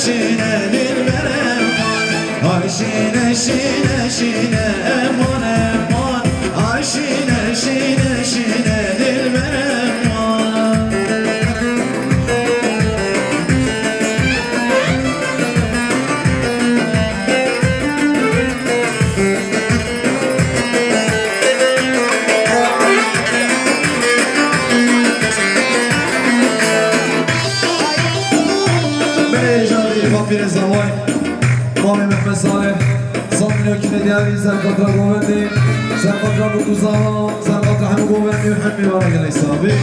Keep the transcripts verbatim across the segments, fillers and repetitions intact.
Şine dilberem wan, ay şine, şine, şine, eman, eman. Ay şine, şine, şine, dilberem wan. Belê, carî, bapîrê zavay, mamê Mehmet Salih, Samînokînê diyarî, serqatra govendê, serqatra bikuzava, serqatra hemû govendê û hemî vana gelek savî.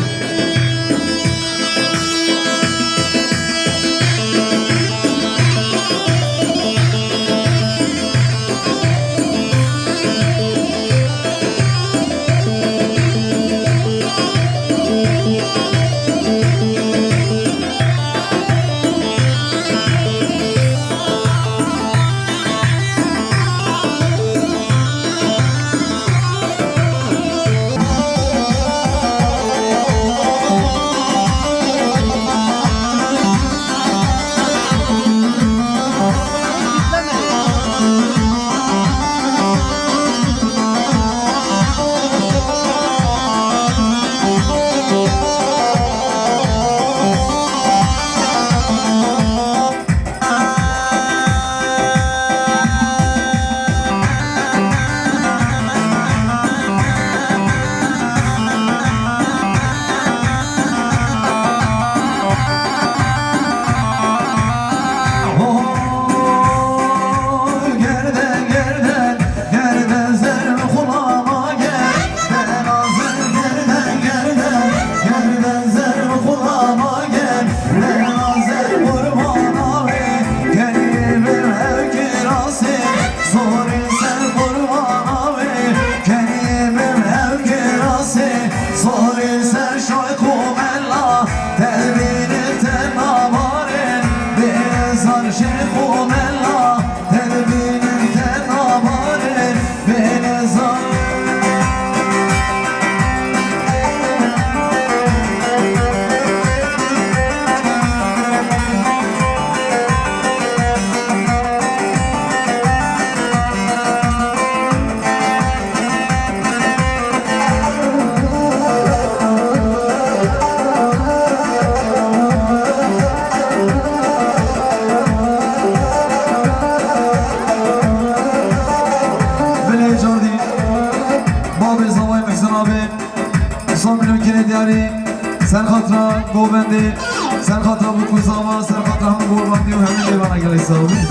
Zorê ser qurbana wê, kerîmim ew kirasê, zorê ser şayx û mela, terbînin te nabarê, bêzar şêx û mela, terbînin te nabarê, bêzar. Belê cardî, babê zavayê Mihsin abê, Samînokînê diyarî, serxatra govendê, serxatra bûkuzava, serxatra hemû govendê û hemû mêvana gelek sağ olun.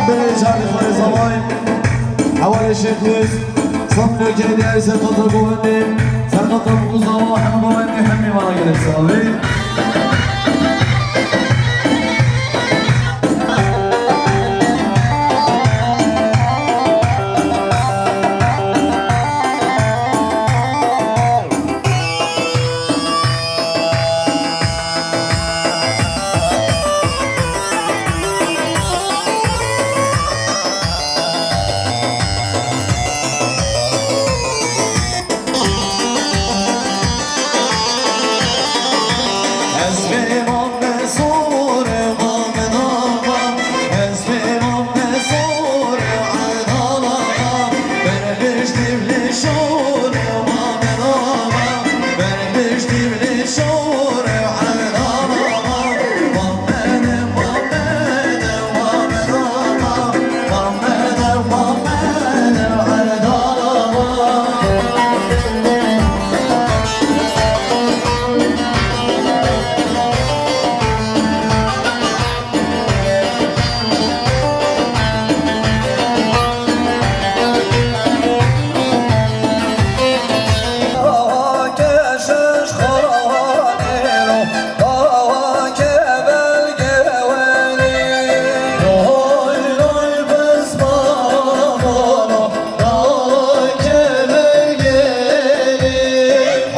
Belê carê xwe rêzavay, hevalê Şêx Lûs, Samînokînê diyarî, serxatra govendê, serxatra bûkuzava, hemû govendê, hemî vana gelek sağ olun.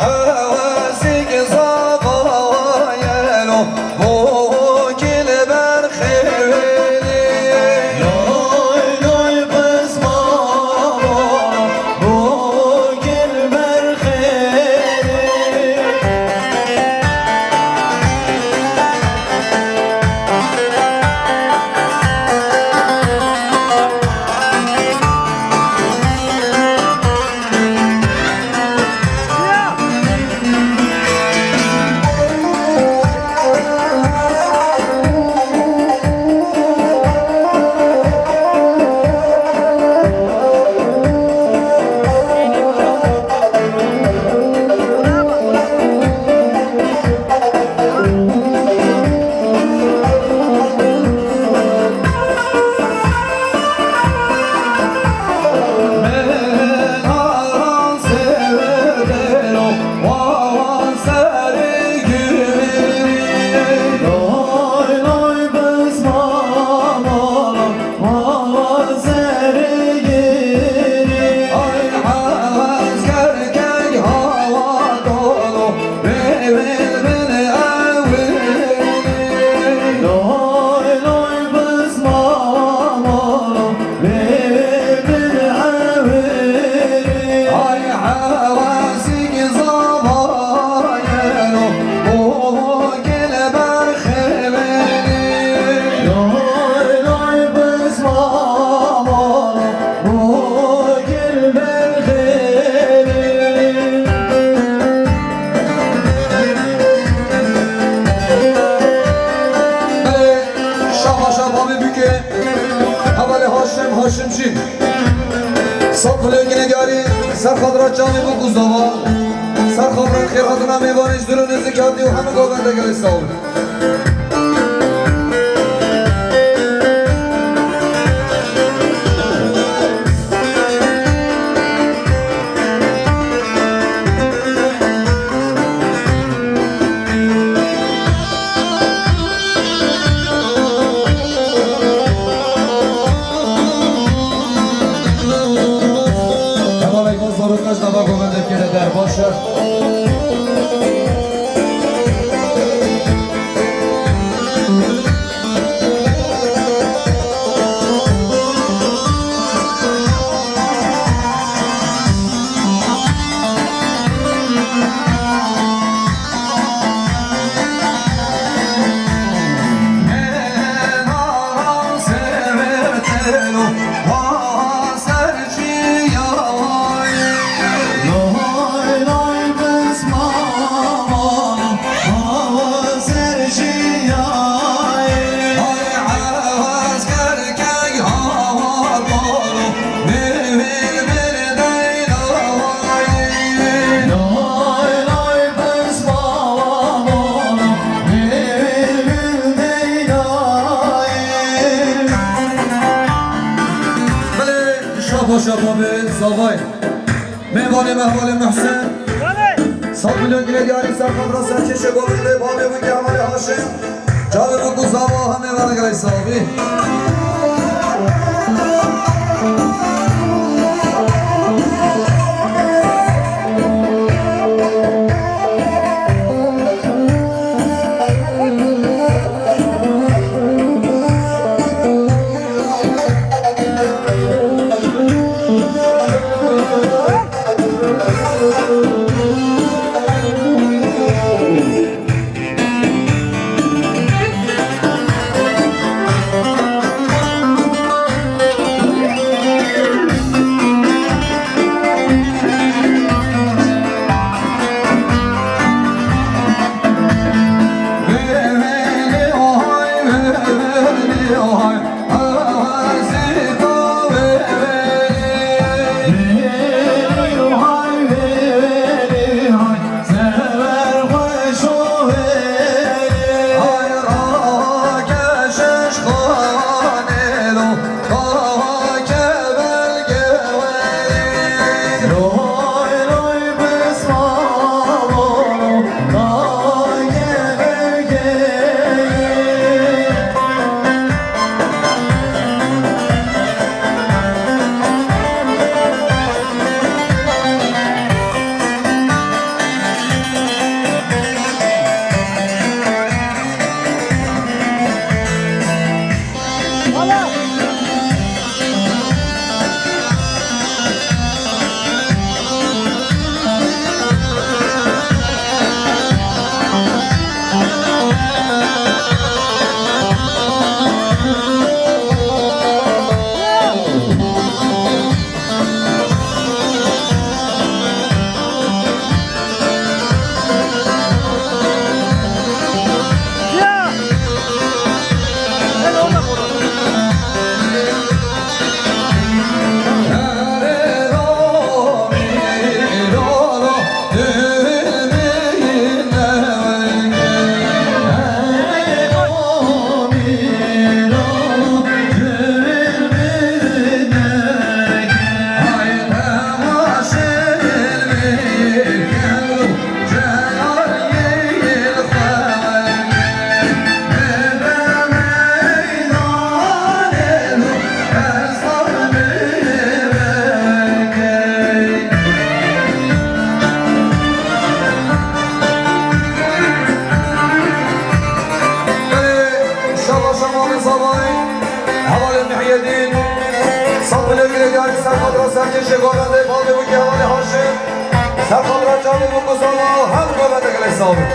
Hewesik zava yeno, bo gil berxêrî. Loy loy pismamo, bo gil berxêrî. Şaxa şaxa bike, hevalê Haşim, Haşimçî. Sap bilê ginegharî, ser xatira çavê bû ku zava, ser xatira xêrhatina mêvanê ji dûr û nêzîk hatî û hemû govende gelê sağ olun. Hevalek me zaroka ji nava govendekê re der baş e. Belê, şapo şapo be zavay. Mêvanê me hevalê Muhsin. Sed milyon ginegharî ser xatira serkêşê govendê bavê wî ke hevalê Haşim. Çavê min ku zava ha mêvana gelek sal bî. Girêdiyarî serkadra serkêşê govendê bavê û kevalê Haşim, serkadra canê û kuzana her govendê gelek sağ olun.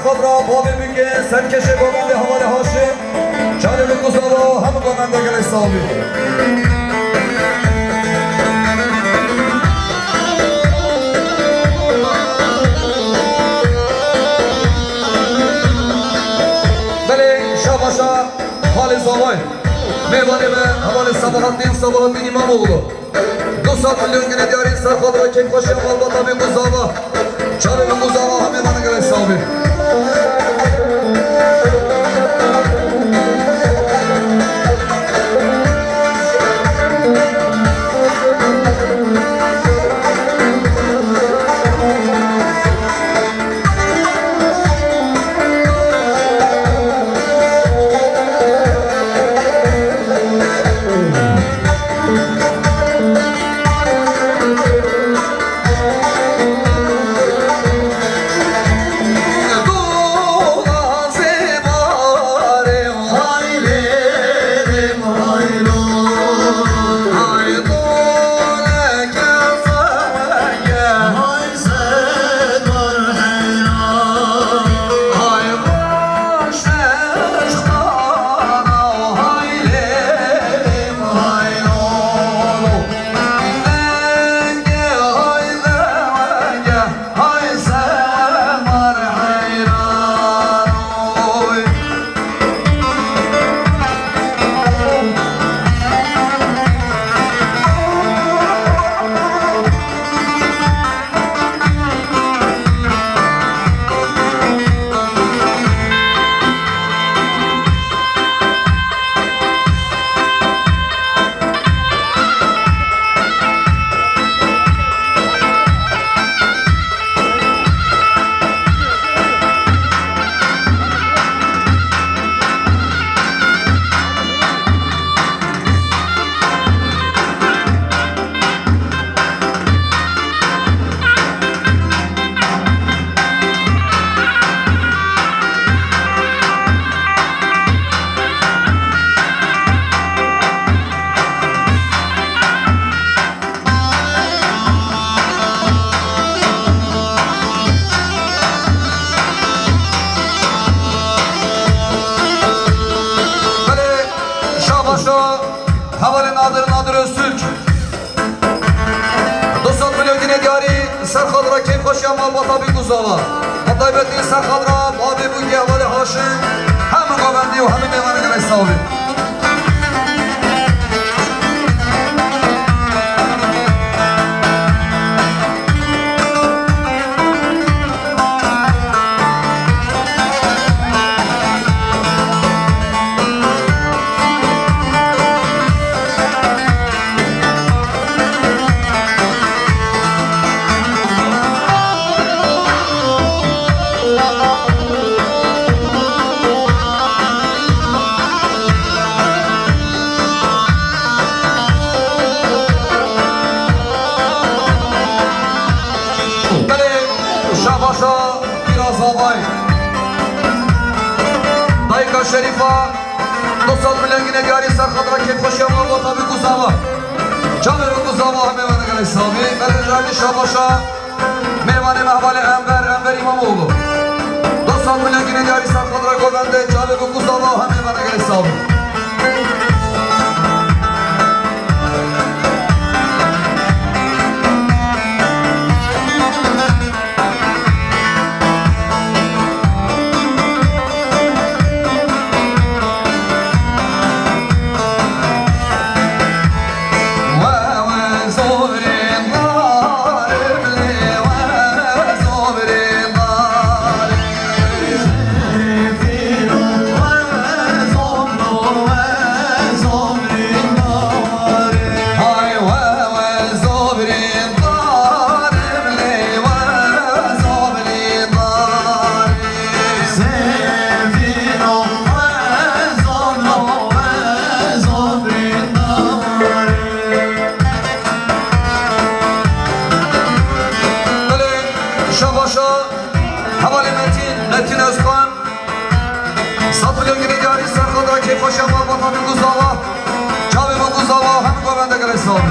Kadra bavê bike, serkeşê govendê hevalê Haşim. Çavê bi guzava hemû govende gelek sağ bî. Belê şabaşa halê zavay. Mêvanê me hevalê Sabahattin, Sabahattin İmamoğlu. Du sed milyon gine diyarî ser xwe dira keyfxweşiya malbata bê guzava. Çavê bê guzava hemê mane gelek sağ bî. Belê, şabaşa hevalê Nadir, Nadir Öztürk. Du sed milyon gine diyarî ser xwe dira keyfxweşiya malbata bê guzava. Bi taybetî ser xwe dira bavê bû hevalê Haşim. Hemû govendî û hemû mêvanê gelek sağ bî. Belê, şabaşa Pîra Zavay. Dayika Şerîfa, du sed milyon gine diyarî ser xwe dira keyfxweşiya malbata bê guzava. Çavê bê guzava hemê mane gelek sağ bî. Belê, şabaşa. Mêvanê me hevalê Enver, Enver İmamoğlu. Du sed milyon gine diyarî ser xwe dira govende, çavê bê guzava hemê mane gelek sağ bî. Belê, şabaşa hevalê Metin, Metin Özkan. Sed milyon gine diyarî ser xwe dira keyfxweşiya malbata bê guzava. Çavê bê guzava, hemû govende gelek sağ bî.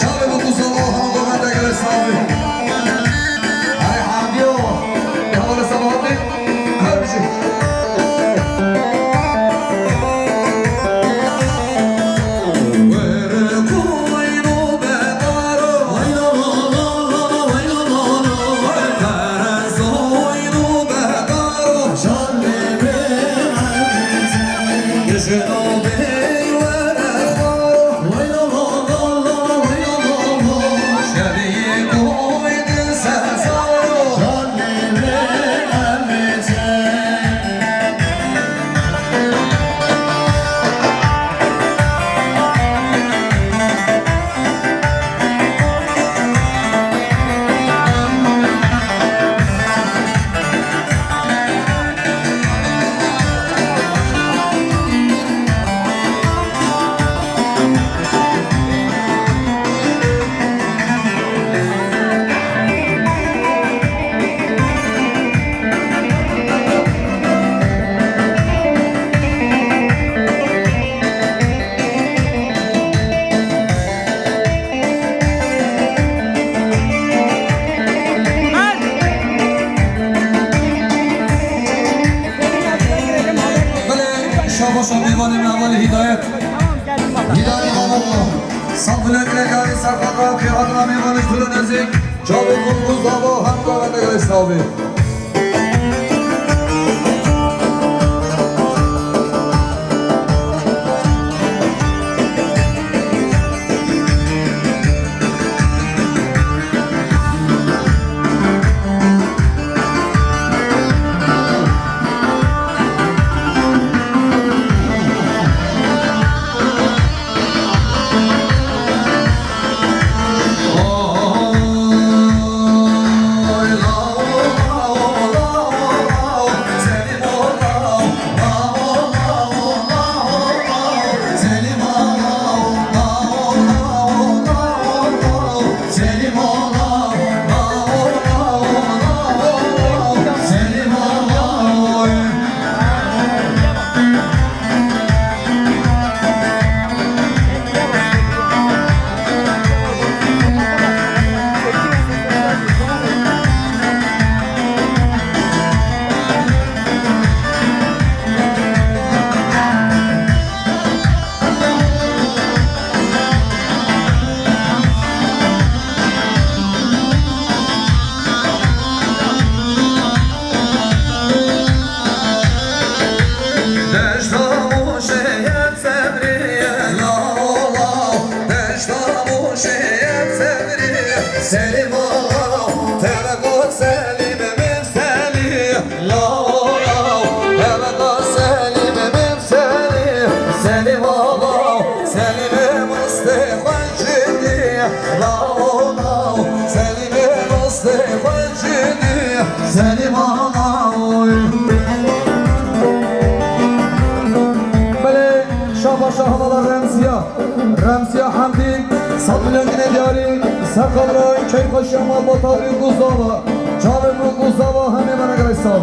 Çavê min Mustafa hemû govende gelê slavê. Hey, hadiyo. Hevalê Sabahatê. Her bir şey. Belê, şabaşa mêvanê me hevalê Hîdayet. Hîdayet Mamolla. Saf miletine geldi, saf kadra, kıyadına mêvanê tule nezik. Çavê Gulguz Dava hem govende gelê slavê. Deşta Mûşê yê Sevrî, lao, lao. Deşta Mûşê yê Sevrî, Selîm, lao. Teveko Selîm Mimselî, lao, lao. Teveko Selîm Mimselî, Selîm, lao. Selîm Mustê Xwencînî, lao, lao. Selîm Mustê Xwencînî, Selîm, lao. Belê, şabaşa hevala Remziya. Remziya Hemdî, sed milyon dîne diyarî, ser qadra keyf xweşiya malbata wî Gulguz Dava, çavê min Gulguz Dava hemê me negerê sal.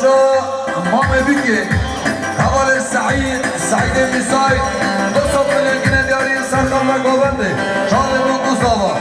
Paşa Mamê Bikê, hevalê Seîd, Seîdê Mîsay, du sed milyon gine diyarî ser xelka govendê. Çalê min Mustafa.